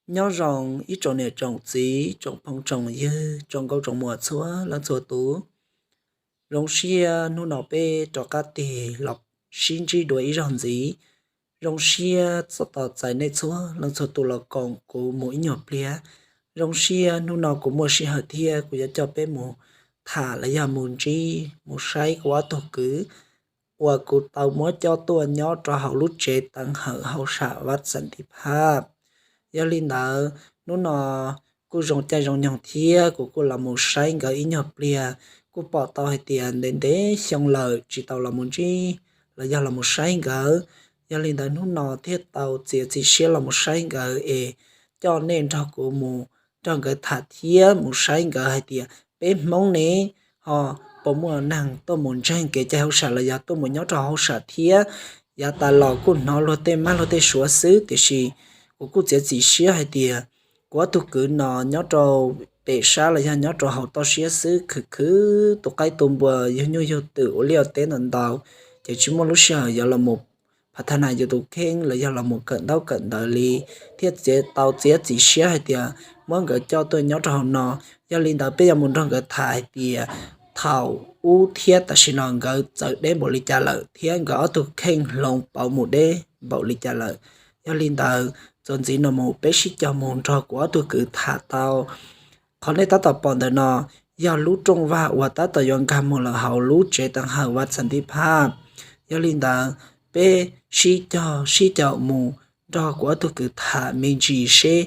Nyob zoo ib tsoom niam tsoom txiv, tsoom phooj tsoom ywg, tsoom nkauj tsoom muam txhua leej txhua tus. Zoo siab hnub no peb rov qab tig los sib ntsib dua ib zaug ntxiv. Zoo siab txog tos txais nej txhua leej txhua tus los koom kuv mus ib nyuag pliag. Zoo siab hnub no kuv muaj sij hawm thiab kuv yuav coj peb mus tham los yog mus ntsib mus saib kuv ob tug kwv uas kuv tau muab coj tuaj nyob rau hauv lub tsev teev hawm hauj sam Vat Xas Nti Phaj. Yog li ntawd hnub no kuj zoo caij zoo nyoog thiab kuv kuj los mus saib nkawd ib nyuag pliag. Kuj pom tau hais tias ntev ntev xyoo lawm tsis tau los mus ntsib los yog los mus saib nkawd. Yog li ntawd hnub no thiaj tau txiav txim siab los mus saib nkawd es coj nej nrog kuv mus nrog nkawd tham thiab mus saib nkawd hais tias peb Hmoob ne ho puas muaj neeg tuaj mus ntseeg kev cai hauj sam los yog tuaj mus nyob rau hauj sam thiab. Yav tas los kuj hnov luag tej mab luag tej suav xwb, tiam sis kuv kuj txiav txim siab hais tias kuv ob tug kwv no nyob rau pem sab los yog nyob rau hauv toj siab xwb, khwv khwv tu qaib tu npua, yug nyuj yug twm ua liaj ua teb ntau ntau, ces tsis muaj lub sij hawm yuav los mus phav thab nas yus tus kheej los yog los mus kawm ntaub kawm ntawv li, thiaj txiav tau txiav txim siab hais tias muab nkawd coj tuaj nyob rau hauv no. Yog li ntawd peb yuav mus nrog nkawd tham hais tias thaum ub thiab tam sim no nkawd txawm deb npaum li cas lawm thiab nkawd ob tug kheej hloov pauv mus deb npaum li cas lawm. Yog li ntawd txuas ntxiv no mus peb sib cog mus nrog kuv ob tug kwv tham tau. Qhov nej tab tom pom ntawm no yog lub rooj vag uas tab tom yuav nkag mus lawm hauv lub tsev teev hawm Vat Xas Nti Phaj. Yog li ntawd peb sib cog sib caum mus nrog kuv ob tug kwv tham me ntsis seb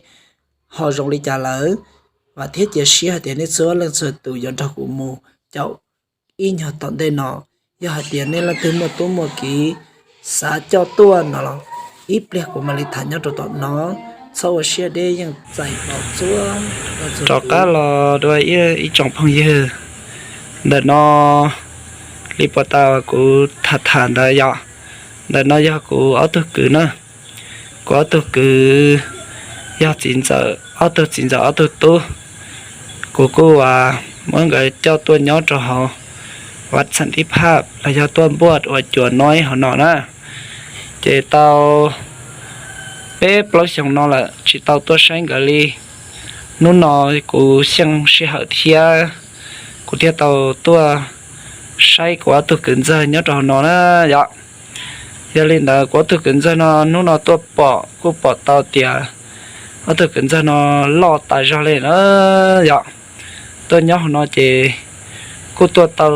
ho zoo li cas lawm. Vam thiab cia siab hais tias nej txhua leej txhua tus yuav nrog kuv mus caum ib nyuag tom ntej no. Yog hais tias nej leej twg muaj tub muaj kiv xav coj tuaj no los ib pliag kuv mam li tham nyob rau tom no. Txhob ua siab deb, yeej txais tau txhua leej txhua tus. Rov qab los dua ib tsoom phooj ywg, ntawm no li puas tau kuv tham tham ntawd yom. Ntawm no yog kuv ob tug kwv na. Kuv ob tug kwv yog txiv ntxawm, ob tug txiv ntxawm ob tug tub. Kuv kuj muab nkawd coj tuaj nyob rau hauv Vat Xas Nti Phaj los yog tuaj npuaj ua cuas noib hauv no na. Ces tau peb plaub xyoos no lawm tsis tau tuaj saib nkawd li. Hnub no kuv xyeej sij hawm thiab kuv thiaj tau tuaj saib kuv ob tug kwv ntxawg nyob rau hauv no na yom. Yog li ntawd kuv ob tug kwv ntxawg no hnub no tuaj pom kuj pom tau tias ob tug kwv ntxawg no loj tas zog li na yom. Tuaj nyob hauv no ces kuj tuaj tau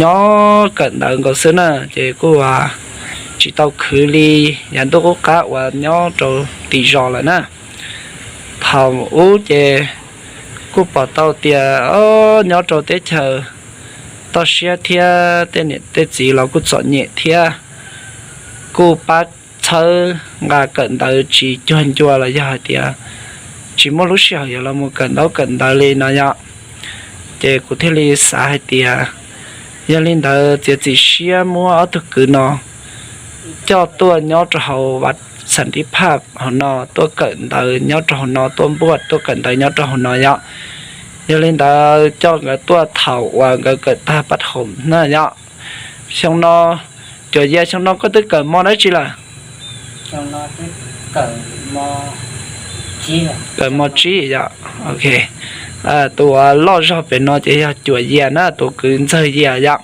nyob kawm ntawv nkaus xwb na, ces kuj tsis tau khwv li yav ntuj qub qab uas nyob rau tim zos lawm na. Thaum ub ces kuj pom tau tias nyob rau teb chaws toj siab thiab tej niam tej txiv los kuj txom nyem thiab kuj pab txhawb nqa kawm ntawv tsis cuag ncua los yog hais tias tsis muaj lub sij hawm yuav los mus kawm ntaub kawm ntawv li no yom. Ces kuv thiaj li xav hais tias yog li ntawd txiav txim siab muab ob tug kwv no coj tuaj nyob rau hauv Vat Xas Nti Phaj hauv no tuaj kawm ntawv nyob rau hauv no, tuaj npuaj tuaj kawm ntawv nyob rau hauv no yom. Yog li ntawd coj nkawd tuaj thaum uas nkawd kawm tag pab hoom na yom. Xyoo no Cuas Yia, xyoo no koj twb kawm mos dab tsi lawm? Kawm mos tsib yom. Tus uas loj zog pem no ces yog Cuas Yia na, tus kwv ntxawg Yia yom.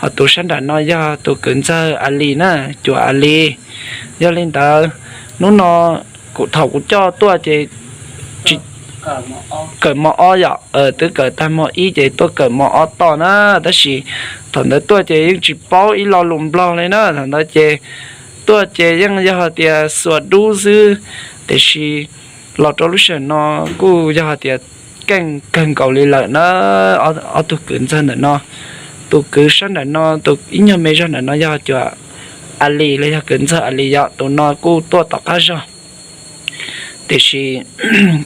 Ho tus sab nram no yog tus kwv ntxawg A Lis na, Cuas A Lis. Yog li ntawd hnub no kuv thaum kuv coj tuaj ces kawm mos ob yom, twb kawm tag mos ib ces tuaj kawm mos ob toj na, tab sis thaum ntawd tuaj ces yeej tsis paub ib lo lus Nplog li na, thaum ntawd ces tuaj ces yeej yog hais tias xuas dub xwb, tiam sis los rau lub sij hawm no kuj yog hais tias keej kawg nkaus li lawm na. Ob tug kwv ntxawg ntawm no, tus kwv sab nram no, tus ib nyuag me zog nram no yog Cuas A Lis los yog kwv ntxawg A Lis yom, tus no kuj tuaj tom qab zog. Tiam sis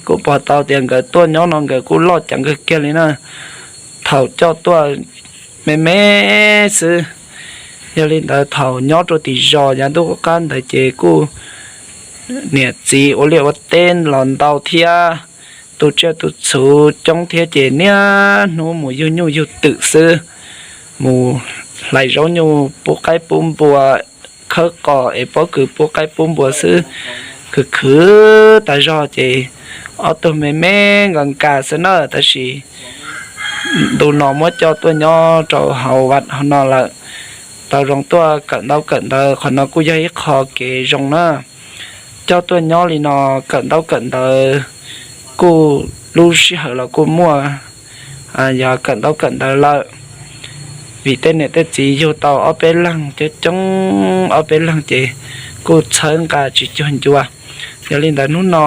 kuj pom tau tias nkawd tuaj nyob no nkawd kuj loj ceev kawg kiag li na. Thaum coj tuaj me me xwb, yog li ntawd thaum nyob rau tim zos yav ntuj qub qab ntawd ces kuj niam txiv ua liaj ua teb los ntau thiab, tu tsiaj tu txhuv coob thiab ces niaj hnub mus yug nyuj yug twm xwb, mus hlais zaub nyuj pub qaib pub npua, khawb qos es pob kws pub qaib pub npua xwb. khwv khwv tas zog ces ob tug me me nkas nkas xwb na, tab sis ntu no muab coj tuaj nyob rau hauv vaj hauv no lawm. Tau zoo tuaj kawm ntaub kawm ntawv, qhov no kuj yog ib qho kev zoo na. Coj tuaj nyob li no kawm ntaub kawm ntawv kuj lub sij hawm los kuj muaj, yog kawm ntaub kawm ntawv lawm. Vim tej niam tej txiv yug tau ob peb leeg coob coob ob peb leeg ces kuj txhawb nqa tsis cuag ncua. Yog li ntawd hnub no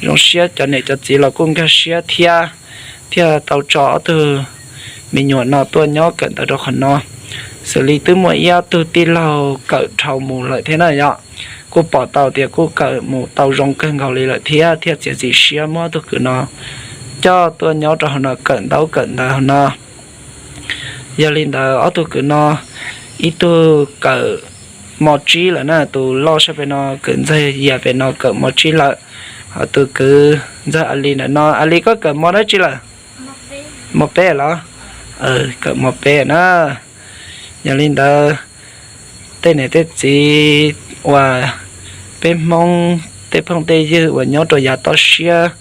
zoo siab cov niam cov txiv los kuj nkag siab thiab, thiaj tau tso ob tug me nyuam no tuaj nyob kawm ntawv rau qhov no. Xws li twb muaj ib ob tug tij laug kawm dhau mus lawm thiab na yom, kuj pom tau tias kuj kawm mus tau zoo kawg nkaus li lawm thiab, thiaj txiav txim siab muab ob tug kwv no coj tuaj nyob rau hauv no kawm ntaub kawm ntawv hauv no. Yog li ntawd ob tug kwv no, ib tug kawm mos tsib lawm na, tus loj sab pem no, kwv ntxawg Yias pem no kawm mos tsib lawm. Ho tus kwv ntxawg A Lis ntawm no, A Lis koj kawm mos dab tsi lawm? Mos peb los? Kawm mos peb na. Yog li ntawd tej niam tej txiv uas peb Hmoob tej phooj tej ywg uas nyob rau yav toj siab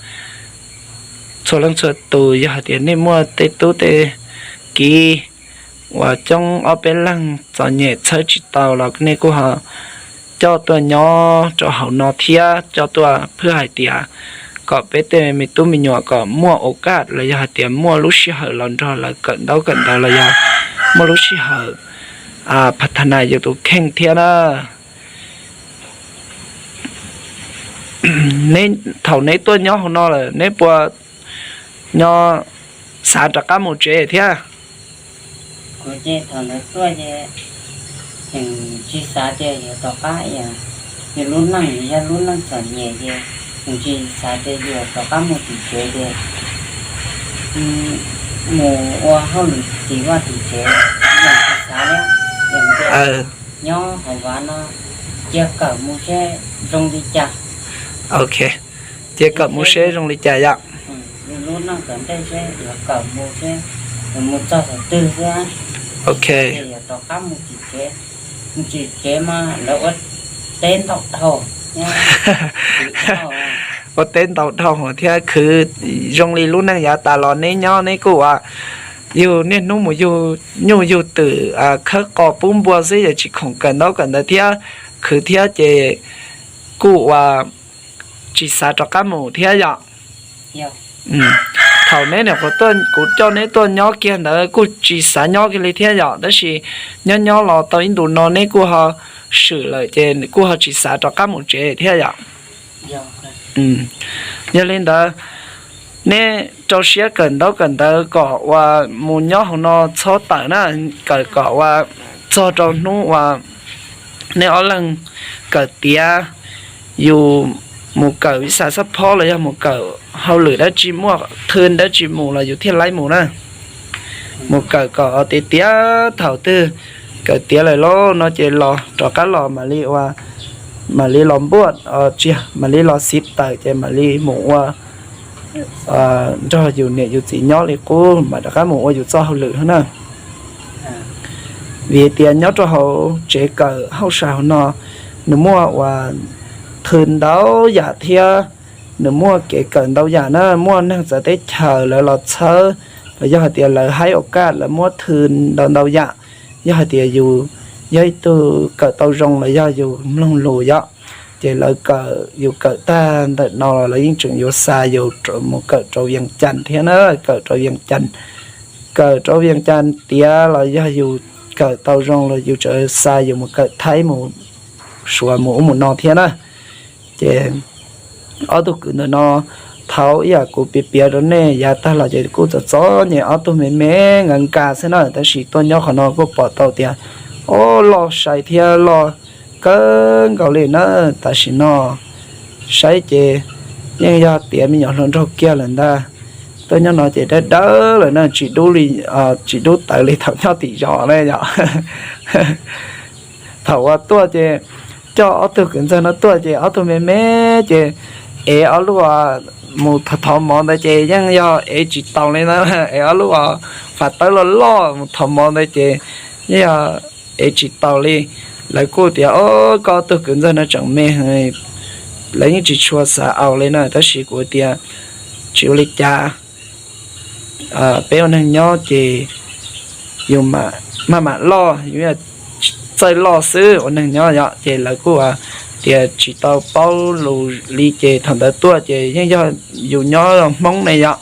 txhua leej txhua tus, yog hais tias nej muaj tej tub tej kiv uas coob ob peb leeg txom nyem txhawb tsis tau los nej kuj ho coj tuaj nyob rau hauv no thiab coj tuaj phwj hais tias kom peb tej me tub me nyuam kom muaj ua kaj los yog hais tias muaj lub sij hawm los nrog lawv kawm ntaub kawm ntawv los yog muaj lub sij hawm pha tha nas yus tus kheej thiab na. Thaum neb tuaj nyob hauv no lawm neb puas nyob xav rov qab mus tsev thiab? Kuv ces thaum ntawd tuaj ces tseem tsis xav tias yuav rov qab, yus lub neej yog lub neej txom nyem ces tseem tsis xav tias yuav rov qab mus tim tsev ces mus ua hauj lwm tim vaj tim tsev, tsis xav li, nyob hauv vav no cia kawm mus seb zoo li cas. Ok, cia kawm mus seb zoo li cas yom. Lub neej tom ntej seb yuav kawm mus seb yuav mus txog thaum twg xwb. Ok, yuav rov qab mus tim tsev, mus tim tsev mas lawv ua teb ntau dhau. Ua teb ntau dhau thiab khwv zoo li lub neej yav tas los neb nyob neb kuj ua yug niaj hnub mus yug nyuj yug twm, khawb qos pub npua xwb, yog tsis khoom kawm ntaub kawm ntawv thiab khwv thiab ces kuj ua tsis xav rov qab mus thiab yom. Thaum neb nyuam qhuav tuaj kuv coj neb tuaj nyob kiag ntawd kuj tsis xav nyob kiag li thiab yom, tab sis nyob nyob los tau ib ntus no neb kuj ho swm lawm ces kuj ho tsis xav rov qab mus tsev thiab yom. Yog li ntawd neb rau siab kawm ntaub kawm ntawv kom uas mus nyob hauv no txhob tawm na, kawm kom uas txog rau hnub uas neb ob leeg kawm tiav, yus mus kawm vis xas xab phob los yog mus kawm hauj lwm dab tsi muaj thw dab tsi mus los yus thiaj laib mus na. Mus kawm kom tiav tiav, thaum twg kawm tiav lawm lauj no ces los rov qab los mam li ua, mam li los npuaj, tsis yog, mam li los xiv tawm ces mam li mus ua nrog yus niam yus txiv nyob li qub mam rov qab mus ua yus txoj hauj lwm na. Vim tias nyob rau hauv tsev kawm hauj sam hauv no nws muaj uas thw ntau yam thiab nws muaj kev kawm ntau yam na, muaj neeg txawv teb chaws lawv los txhawb, los yog hais tias lawv haib ua kaj lawv muab thw ntau ntau yam. Yog hais tias yus yog ib tug kawm tau zoo los yog yus mloog lus yom, ces lawv kawm, yus kawm tag ntawm no los lawv yeej tseem yuav xa yus mus kawm rau Vias Cas thiab na, kawm rau Vias Cas. Kawm rau Vias Cas tiav los yog yus kawm tau zoo los yus tseem xa yus mus kawm Thaib mus Suav mus ub mus no thiab na. Ces ob tug kwv ntawm no, thaum ib yam kuv piav piav rau nej yav tag los ces kuj txom txom nyem, ob tug me me nkas nkas xwb na, tab sis tuaj nyob qhov no kuj pom tau tias, o, loj sai thiab loj kawg nkaus li na. Tam sim no saib ces yeej yog tiav me nyuam hluas nraug kiag lawm ntag. Tuaj nyob no ces dawb dawb lawm na, tsis dub li, tsis dub tawv li thaum nyob tim zos na yom. Thaum uas tuaj ces coj ob tug kwv ntxawg no tuaj ces ob tug me me ces ev ob lub mus thov thov mov ntawd ces yeej yog ev tsis taus li na. Ev ob lub fas tawb loj loj mus thov mov ntawd ces yeej yog ev tsis taus li. Lawv kuj tias, o, koj ob tug kwv ntxawg no tseem me, lawv yeej tsis tshua xav aus li na, tab sis kuv tias tsis ua li cas, peb ua neeg nyob ces yus maj mam loj, yus txawj loj xwb, ua neeg nyob yom. Ces lawv kuj tias tsis tau paub lus li ces thaum ntawd tuaj ces yeej yog yus nyob Hmoob ne yom,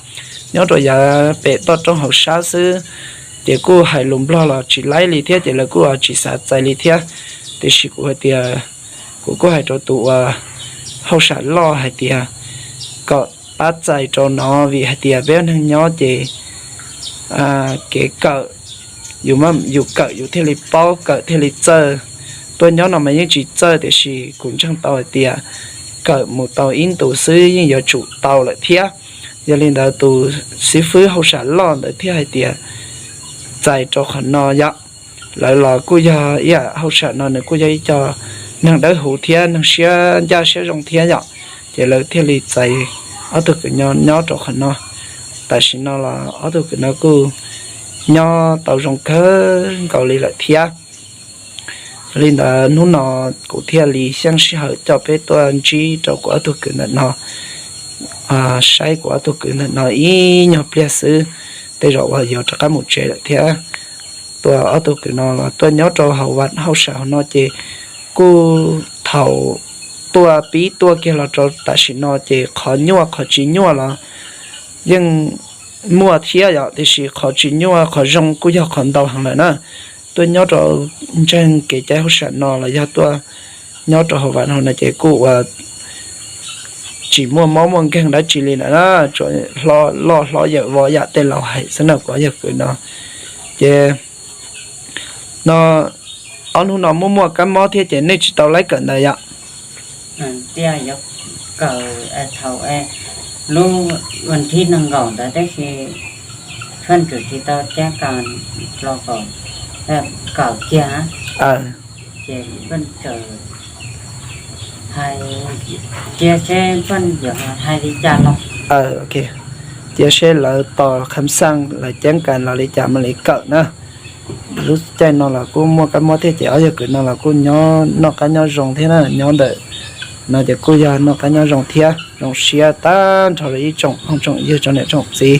nyob rau yav pem toj roob hauv sab xwb, ces kuj hais lus Nplog los tsis laib li thiab ces lawv kuj tsis xav txais li thiab. Tiam sis kuv hais tias, kuv kuj hais rau tus uas hauj sam loj hais tias kom pab txais rau no, vim hais tias peb ua neeg nyob ces kev kawm, yus kawm yus thiaj li paub, kawm thiaj li txawj. Tuaj nyob no mas yeej tsis txawj, tiam sis kuv ntseeg tau hais tias kawm mus tau ib ntus xwb yeej yuav tsum tau lawm thiab. Yog li ntawd tus xib fwb hauj sam loj ntawd thiaj hais tias txais rau qhov no yom. Lawv los kuj yog ib yam, hauj sam no nws kuj yog ib co neeg dawb huv thiab neeg siab ncaj siab zoo thiab yom, ces lawv thiaj li txais ob tug kwv nyob rau qhov no. Tam sim no los ob tug kwv no kuj nyob tau zoo kawg nkaus li lawm thiab. Li ntawd hnub no kuv thiaj li xyeej sij hawm coj peb tuaj ntsib rau kuv ob tug kwv ntawm no, saib kuv ob tug kwv ntawm no ib nyuag pliag xwb, tej zaum uas yuav rov qab mus tsev lawm thiab. Tus ob tug kwv no los tuaj nyob rau hauv vas hauj sam hauv no ces kuj thaum tuaj pib tuaj kiag los rau tam sim no ces qhov nyuaj qhov tsis nyuaj los yeej muaj thiab yom, tiam sis qhov tsis nyuaj qhov zoo kuj yog qhov ntau heev lawm na. Tuaj nyob rau ntseeg kev cai hauj sam no los yog tuaj nyob rau hauv vas hauv no ces kuj ua tsis muaj mob muaj nkeeg dab tsi li lawm na, tsuas loj hlob yawm vov yam tej laus hais xwb na kuv ob yawg kwv no. Ces no ob hnub no muaj muaj kab mob thiab ces nej tsis tau laib kawm ntawv yom? Tias yuav kawm thaum lub vas thib nees nkaum ntawd tab sis pheej tsis tau cab kas los kawm kiag. Ces pheej tseem hais, cia seb pheej yuav hais li cas los. Cia seb lawv tos kham xaj lawv ceeb kas los li cas mam li kawm na. Lub caij no los kuj muaj kab mob thiab ces ob yawg kwv no los kuj nyob noj qab nyob zoo thiab na, nyob ntawm no ces kuj yog noj qab nyob zoo thiab zoo siab tag nrho rau ib tsoom phooj tsoom ywg tsoom niam tsoom txiv.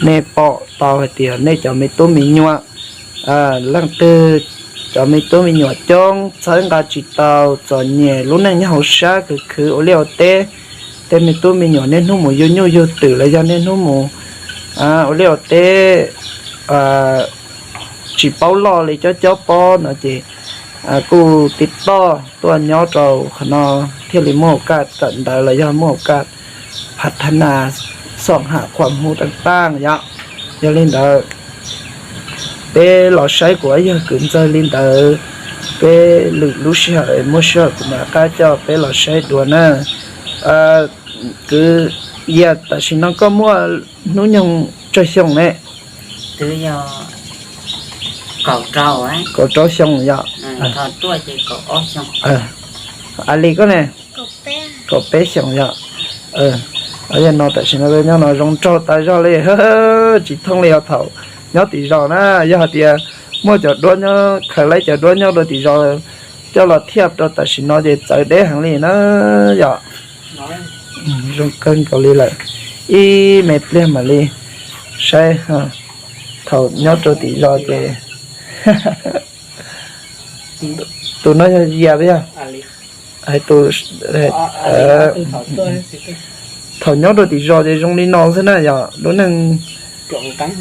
Nej pom tau hais tias nej cov me tub me nyuam, leej twg cov me tub me nyuam coob txhawb nqa tsis tau, txom nyem lub neej nyob hauv sab khwv khwv ua liaj ua teb, tej me tub me nyuam niaj hnub mus yug nyuj yug twm los yog niaj hnub mus ua liaj ua teb tsis paub loj li cob cob pob no ces kuj tib toj tuaj nyob rau qhov no thiaj li muaj kas kawm ntawv los yog muaj kas phav thab nas xom ham qhuam hub tag tag yom. Yog li ntawd peb los saib kuv ob yawg kwv ntxawg li ntawd, peb lwm lub sij hawm muaj sij hawm kuv mam qab coj peb los saib dua na. Kwv Yias, tam sim no koj muaj hnub nyoog tsawg xyoo ne? Twb yog kaum rau xyoo yom. Ali koj ne? Kaum peb xyoos yom. Yog no tam sim no nyob no zoo nraug tas zog li, tsis thooj li os thaum nyob tim zos na. Yog hais tias muaj cov duab nyob, khaws laib cov duab nyob rau tim zos coj los thiaj rau tam sim no ces txawv deb heev li na yom. Zoo kawg nkaus li lawm, ib me pliag mam li saib. Thaum nyob rau tim zos ces tus no yog Yias yog hais tus, thaum nyob rau tim zos ces zoo li no xwb na yom, lub neej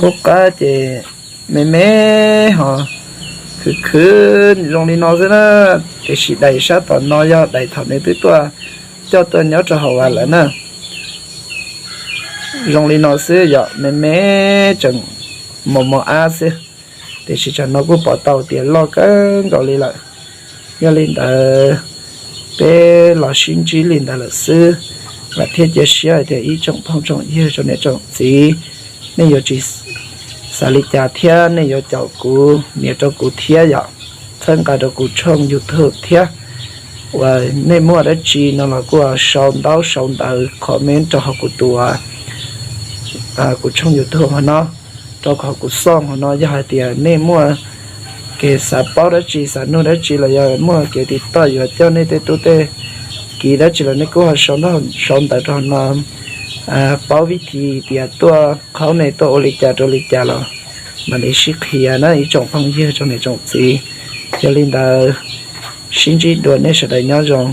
qub qab ces me me ho khwv khwv zoo li no xwb na. Tiam sis daim sab tom no yog daim thaum nws twb tuaj coj tuaj nyob rau hauv vas lawm na. Zoo li no xwb yom, me me tseem mos mos ab xwb. Tiam sis tsam no kuj pom tau tias loj kawg nkaus li lawm. Yog li ntawd peb los sib ntsib li ntawd lawm xwb, vam thiab cia siab hais tias ib tsoom phooj tsoom ywg tsoom niam tsoom txiv, nej yuav tsis xav li cas thiab nej yuav caum kuv nias rau kuv thiab yom, txhawb nqa rau kuv tshooj YouTube thiab. Uas nej muaj dab tsi no los kuj sau ntaub sau ntawv comment rau hauv kuv tus, kuv tshooj YouTube hauv no, rau hauv kuv xoj hauv no. Yog hais tias nej muaj kev xav paub dab tsi, xav nug dab tsi los yog muaj kev tiv toj yuav coj nej tej tub tej kiv dab tsi los nej kuj ho sau ntawv rau hauv no, paub vib thi tias tuaj qhaub ne tuaj ua li cas rau li cas los mam li sib qhia na ib tsoom phooj ywg tsoom niam tsoom txiv. Yog li ntawd, sib ntsib dua, nej sawv daws nyob zoo.